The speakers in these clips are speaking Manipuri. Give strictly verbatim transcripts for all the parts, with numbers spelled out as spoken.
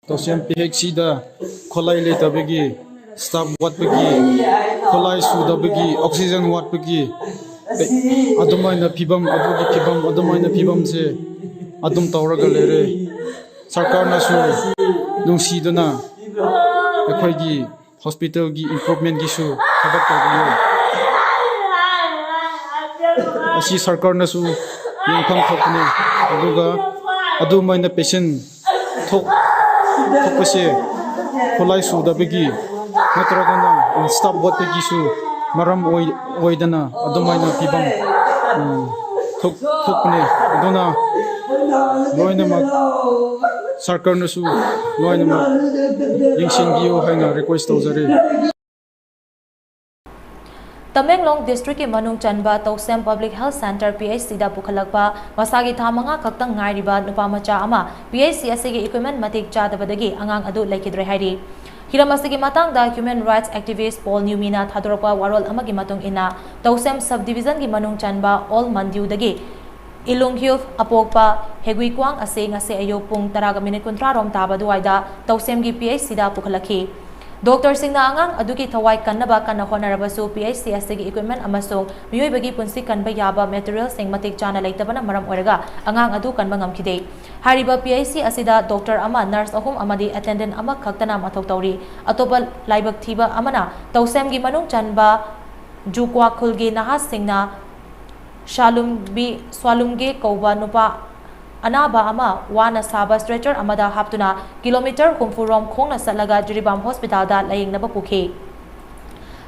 ꯇꯧꯁꯦꯝ ꯄꯤ ꯑꯩꯆ ꯁꯤꯗ ꯈꯣꯂꯥꯏ ꯂꯩꯇꯕꯒꯤ, ꯁ꯭ꯇꯥꯐ ꯋꯥꯠꯄꯒꯤ, ꯈꯣꯂꯥꯏ ꯁꯨꯗꯕꯒꯤ, ꯑꯣꯛꯁꯤꯖꯟ ꯋꯥꯠꯄꯒꯤ, ꯑꯗꯨꯃꯥꯏꯅ ꯐꯤꯕꯝ, ꯑꯗꯨꯒꯤ ꯐꯤꯕꯝ, ꯑꯗꯨꯃꯥꯏꯅ ꯐꯤꯕꯝꯁꯦ ꯑꯗꯨꯝ ꯇꯧꯔꯒ ꯂꯩꯔꯦ꯫ ꯁꯔꯀꯥꯔꯅꯁꯨ ꯅꯨꯡꯁꯤꯗꯨꯅ ꯑꯩꯈꯣꯏꯒꯤ ꯍꯣꯁꯄꯤꯇꯥꯜꯒꯤ ꯏꯝꯄ꯭ꯔꯨꯚꯃꯦꯟꯒꯤꯁꯨ ꯊꯕꯛ ꯇꯧꯕꯤꯌꯨ꯫ ꯑꯁꯤ ꯁꯔꯀꯥꯔꯅꯁꯨ ꯌꯦꯡꯐꯝ ꯊꯣꯛꯄꯅꯤ꯫ ꯑꯗꯨꯒ ꯑꯗꯨꯃꯥꯏꯅ ꯄꯦꯁꯦꯟ ꯊꯣꯛ-, ꯊꯣꯛꯄꯁꯦ ꯈꯣꯂꯥꯏ ꯁꯨꯗꯕꯒꯤ ꯅꯠꯇ꯭ꯔꯒꯅ ꯁ꯭ꯇꯥꯐ ꯋꯥꯠꯄꯒꯤꯁꯨ ꯃꯔꯝ ꯑꯣꯏ-, ꯑꯣꯏꯗꯅ ꯑꯗꯨꯃꯥꯏꯅ ꯐꯤꯕꯝ, ꯎꯝ, ꯊꯣꯛ-, ꯊꯣꯛꯄꯅꯦ꯫ ꯑꯗꯨꯅ ꯂꯣꯏꯅꯃꯛ ꯁꯔꯀꯥꯔꯅꯁꯨ ꯂꯣꯏꯅꯃꯛ ꯌꯦꯡꯁꯤꯟꯕꯤꯌꯨ ꯍꯥꯏꯅ ꯔꯤꯀ꯭ꯋꯦꯁ ꯇꯧꯖꯔꯤ꯫ ꯇꯃꯦꯡꯂꯣꯡ ꯗꯤꯁꯇ꯭ꯔꯤꯛꯀꯤ ꯃꯅꯨꯡ ꯆꯟꯕ Tousem public health centre, P H ꯁꯤꯗ ꯄꯨꯈꯠꯂꯛꯄ ꯃꯁꯥꯒꯤ ꯊꯥ ꯃꯉꯥ ꯈꯛꯇꯪ ꯉꯥꯏꯔꯤꯕ ꯅꯨꯄꯥ ꯃꯆꯥ ꯑꯃ ꯄꯤ ꯑꯩꯆ ꯁꯤ ꯑꯁꯤꯒꯤ ꯏꯀ꯭ꯋꯤꯞꯃꯦꯟ ꯃꯇꯤꯛ ꯆꯥꯗꯕꯗꯒꯤ ꯑꯉꯥꯡ ꯑꯗꯨ ꯂꯩꯈꯤꯗ꯭ꯔꯦ ꯍꯥꯏꯔꯤ꯫ ꯍꯤꯔꯝ ꯑꯁꯤꯒꯤ ꯃꯇꯥꯡꯗ ꯍ꯭ꯌꯨꯃꯦꯟ ꯔꯥꯏꯠꯁ ꯑꯦꯛꯇꯤꯚꯤꯁ꯭ꯠ ꯄꯣꯜ ꯅ꯭ꯌꯨꯃꯤꯅ ꯊꯥꯗꯣꯔꯛꯄ ꯋꯥꯔꯣꯜ ꯑꯃꯒꯤ ꯃꯇꯨꯡ ꯏꯟꯅ, ꯇꯧꯁꯦꯝ ꯁꯕ ꯗꯤꯕꯤꯖꯟꯒꯤ ꯃꯅꯨꯡ ꯆꯟꯕ ꯑꯣꯜ ꯃꯟꯗ꯭ꯌꯨꯗꯒꯤ ꯏꯂꯨꯡꯍ꯭ꯌꯨꯐ ꯑꯄꯣꯛꯄ ꯍꯦꯒꯨꯏꯀ꯭ꯋꯥꯡ ꯑꯁꯤ ꯉꯁꯤ ꯑꯌꯨꯛ ꯄꯨꯡ ꯇꯔꯥꯒ ꯃꯤꯅꯤꯠ ꯀꯨꯟꯊ꯭ꯔꯥ ꯔꯣꯝ ꯇꯥꯕ ꯑꯗꯨꯋꯥꯏꯗ ꯇꯧꯁꯦꯝꯒꯤ ꯄꯤ ꯑꯩꯆ ꯁꯤꯗ ꯄꯨꯈꯠꯂꯛꯈꯤ꯫ ꯗꯣꯛꯇꯔꯁꯤꯡꯅ ꯑꯉꯥꯡ ꯑꯗꯨꯒꯤ ꯊꯋꯥꯏ ꯀꯟꯅꯕ ꯀꯟꯅ ꯍꯣꯠꯅꯔꯕꯁꯨ, ꯄꯤ ꯑꯩꯆ ꯁꯤ ꯑꯁꯤꯒꯤ ꯏꯀ꯭ꯋꯤꯞꯃꯦꯟ ꯑꯃꯁꯨꯡ ꯃꯤꯑꯣꯏꯕꯒꯤ ꯄꯨꯟꯁꯤ ꯀꯟꯕ ꯌꯥꯕ ꯃꯦꯇꯔꯤꯌꯦꯜꯁꯤꯡ ꯃꯇꯤꯛ ꯆꯥꯅ ꯂꯩꯇꯕꯅ ꯃꯔꯝ ꯑꯣꯏꯔꯒ ꯑꯉꯥꯡ ꯑꯗꯨ ꯀꯟꯕ ꯉꯝꯈꯤꯗꯦ꯫ ꯍꯥꯏꯔꯤꯕ ꯄꯤ ꯑꯩꯆ ꯁꯤ ꯑꯁꯤꯗ ꯗꯣꯛꯇꯔ ꯑꯃ, ꯅꯔꯁ ꯑꯍꯨꯝ ꯑꯃꯗꯤ ꯑꯦꯇꯦꯟꯗꯦꯟ ꯑꯃꯈꯛꯇꯅ ꯃꯊꯧ ꯇꯧꯔꯤ꯫ ꯑꯇꯣꯞꯄ ꯂꯥꯏꯕꯛ ꯊꯤꯕ ꯑꯃꯅ, ꯇꯧꯁꯦꯝꯒꯤ ꯃꯅꯨꯡ ꯆꯟꯕ ꯖꯨꯀ꯭ꯋꯥ ꯈꯨꯜꯒꯤ ꯅꯍꯥꯁꯤꯡꯅ ꯁꯥꯂꯨꯝꯕꯤ-, ꯁ꯭ꯋꯥꯂꯨꯝꯒꯦ ꯀꯧꯕ ꯅꯨꯄꯥ ꯑꯅꯥꯕ ꯑꯃ ꯋꯥꯅ ꯁꯥꯕ stretcher ꯑꯃꯗ ꯍꯥꯞꯇꯨꯅ ꯀꯤꯂꯣꯃꯤꯇꯔ ꯍꯨꯝꯐꯨ ꯔꯣꯝ ꯈꯣꯡꯅ ꯆꯠꯂꯒ ꯖꯤꯔꯤꯕꯥꯝ ꯍꯣꯁꯄꯤꯇꯥꯜꯗ ꯂꯥꯌꯦꯡꯅꯕ ꯄꯨꯈꯤ꯫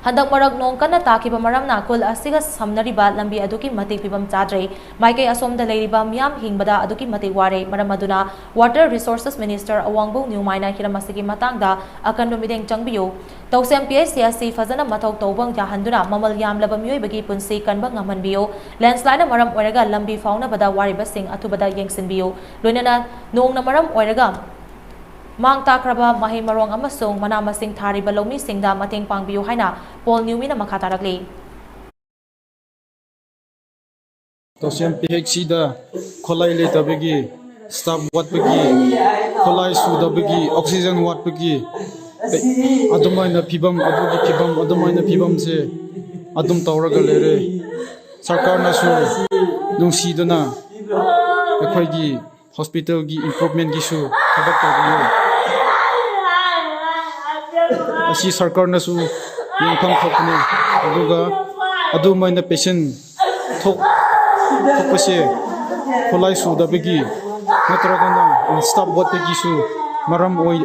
ꯍꯟꯗꯛ ꯃꯔꯛ ꯅꯣꯡ ꯀꯟꯅ ꯇꯥꯈꯤꯕ ꯃꯔꯝꯅ ꯈꯨꯜ ꯑꯁꯤꯒ ꯁꯝꯅꯔꯤꯕ ꯂꯝꯕꯤ ꯑꯗꯨꯛꯀꯤ ꯃꯇꯤꯛ ꯐꯤꯕꯝ ꯆꯥꯗ꯭ꯔꯦ꯫ ꯃꯥꯏꯀꯩ ꯑꯁꯣꯝꯗ ꯂꯩꯔꯤꯕ ꯃꯤꯌꯥꯝ ꯍꯤꯡꯕꯗ ꯑꯗꯨꯛꯀꯤ ꯃꯇꯤꯛ ꯋꯥꯔꯦ꯫ ꯃꯔꯝ ꯑꯗꯨꯅ Water Resources Minister ꯑꯋꯥꯡꯕꯧ ꯅ꯭ꯌꯨꯃꯥꯏꯅ ꯍꯤꯔꯝ ꯑꯁꯤꯒꯤ ꯃꯇꯥꯡꯗ ꯑꯀꯟꯕ ꯃꯤꯠꯌꯦꯡ ꯆꯪꯕꯤꯌꯨ꯫ ꯇꯧꯁꯦꯝ ꯄꯤ ꯑꯩꯆ ꯁꯤ ꯑꯁꯤ ꯐꯖꯅ ꯃꯊꯧ ꯇꯧꯕ ꯌꯥꯍꯟꯗꯨꯅ ꯃꯃꯜ ꯌꯥꯝꯂꯕ ꯃꯤꯑꯣꯏꯕꯒꯤ ꯄꯨꯟꯁꯤ ꯀꯟꯕ ꯉꯝꯍꯟꯕꯤꯌꯨ꯫ Landslide ꯃꯔꯝ ꯑꯣꯏꯔꯒ ꯂꯝꯕꯤ ꯐꯥꯎꯅꯕꯗ ꯋꯥꯔꯤꯕꯁꯤꯡ ꯑꯊꯨꯕꯗ ꯌꯦꯡꯁꯤꯟꯕꯤꯌꯨ꯫ ꯂꯣꯏꯅꯅ ꯅꯣꯡꯅ ꯃꯔꯝ ꯑꯣꯏꯔꯒ ꯃꯥꯡ ꯇꯥꯛꯈ꯭ꯔꯕ ꯃꯍꯩ ꯃꯔꯣꯡ ꯑꯃꯁꯨꯡ ꯃꯅꯥ ꯃꯁꯤꯡ ꯊꯥꯔꯤꯕ ꯂꯧꯃꯤꯁꯤꯡꯗ ꯃꯇꯦꯡ ꯄꯥꯡꯕꯤꯌꯨ ꯍꯥꯏꯅ ꯄꯣꯜ ꯅ꯭ꯌꯨꯃꯤꯅ ꯃꯈꯥ ꯇꯥꯔꯛꯂꯤ꯫ ꯇꯧꯁꯦꯝ ꯄꯤ ꯑꯩꯆ ꯁꯤꯗ ꯈꯣꯂꯥꯏ ꯂꯩꯇꯕꯒꯤ staff ꯋꯥꯠꯄꯒꯤ, ꯈꯨꯠꯂꯥꯏ ꯁꯨꯗꯕꯒꯤ, oxygen ꯋꯥꯠꯄꯒꯤ, ꯑꯗꯨꯃꯥꯏꯅ ꯐꯤꯕꯝ, ꯑꯗꯨꯒꯤ ꯐꯤꯕꯝ, ꯑꯗꯨꯃꯥꯏꯅ ꯐꯤꯕꯝꯁꯦ ꯑꯗꯨꯝ ꯇꯧꯔꯒ ꯂꯩꯔꯦ꯫ ꯁꯔꯀꯥꯔꯅꯁꯨ ꯅꯨꯡꯁꯤꯗꯨꯅ ꯑꯩꯈꯣꯏꯒꯤ hospitalꯒꯤ improvementꯒꯤꯁꯨ ꯊꯕꯛ ꯇꯧꯕꯤꯌꯨ꯫ ꯑꯁꯤ ꯁꯔꯀꯥꯔꯅꯁꯨ ꯌꯦꯡꯐꯝ ꯊꯣꯛꯄꯅꯤ꯫ ꯑꯗꯨꯒ ꯑꯗꯨꯃꯥꯏꯅ patient ꯊꯣꯛ-, ꯊꯣꯛꯄꯁꯦ ꯈꯨꯠꯂꯥꯏ ꯁꯨꯗꯕꯒꯤ ꯅꯠꯇ꯭ꯔꯒꯅ staff ꯋꯥꯠꯄꯒꯤꯁꯨ ꯃꯔꯝ ꯑꯣꯏ,